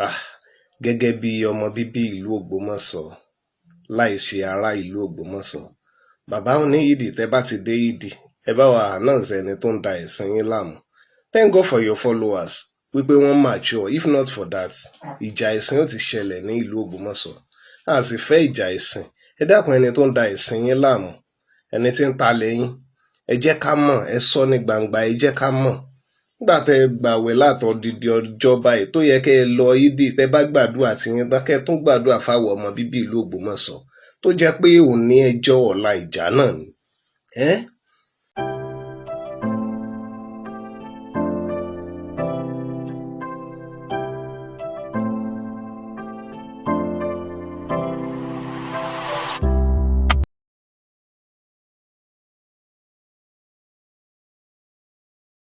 Ah, gẹ́gẹ́ bí ọmọ bíbí ìlú Ògbómọ̀ṣọ́, láì ṣe ará ìlú Ògbómọ̀ṣọ́, bàbá oní yídì, tẹ́ bá ti dé yídì, ẹ bá wa announce ẹni tó ń da ẹ̀sìn yín láàmú. Thank God for your followers, wípé wọ́n mature. If not for that, ìjà ẹ̀sìn ó ti ṣẹlẹ̀ ní ìlú Ògbómọ̀ṣọ́. A sì fẹ́ ìjà ẹ̀sìn. Ẹ dákun, ẹni tó ń da ẹ̀sìn yín láàmú, ẹni tí ń talẹ̀ yín, ẹ jẹ́ ká mọ̀. Ẹ sọ ní gbangba, ẹ jẹ́ ká mọ̀. Nígbà tẹ́ ẹ gbàwẹ̀ látọ̀ dídí ọjọ́ báyìí tó yẹ kẹ́ ẹ lọ yídì, tẹ́ bá gbàdúrà tí yín tán, kẹ́ ẹ tún gbàdúrà fáwọn ọmọ bíbí ìlú Ògbómọ̀ṣọ́, tó jẹ́ pé òní ẹjọ́, ọ̀la ìjà náà ni. Ẹ́